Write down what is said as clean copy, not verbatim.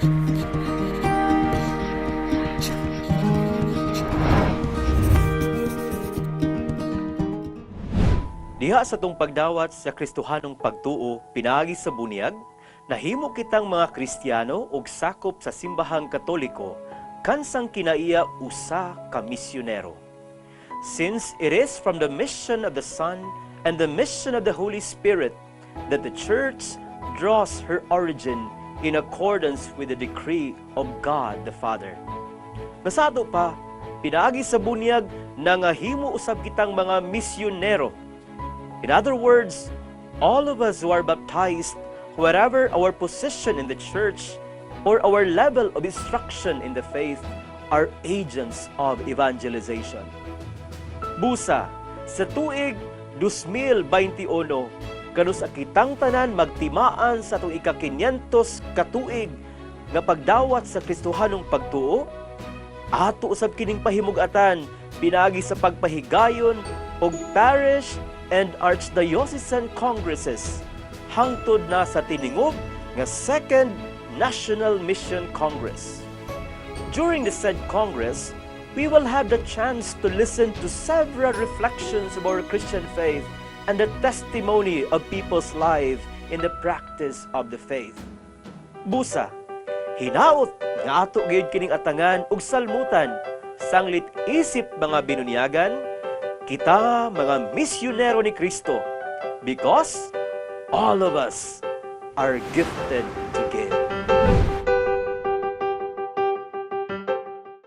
Diha sa atong pagdawat sa Kristohanong pagtuo pinaagi sa bunyag, nahimo kitang mga Kristiyano ug sakop sa Simbahang Katoliko kansang kinaiya usa ka misyonero. Since it is from the mission of the Son and the mission of the Holy Spirit that the Church draws her origin in accordance with the decree of God the Father. Nasado pa, pinaagi sa bunyag, nangahimo usab kitang mga misyonero. In other words, all of us who are baptized, whatever our position in the church or our level of instruction in the faith, are agents of evangelization. Busa, sa tuig 2021, kanus-a kitang tanan magtimaan sa atong ika-500 katuig nga pagdawat sa Kristohanong pagtuo, ato usab kining pahimug-atan pinaagi sa pagpahigayon og parish and archdiocesan congresses hangtod na sa tiningob nga Second National Mission Congress. During the said Congress, we will have the chance to listen to several reflections of our Christian faith and the testimony of people's life in the practice of the faith. Busa, hinaot nga ato gayud kining atangan ug salmutan sanglit isip mga binunyagan, kita mga misyonero ni Kristo, because all of us are gifted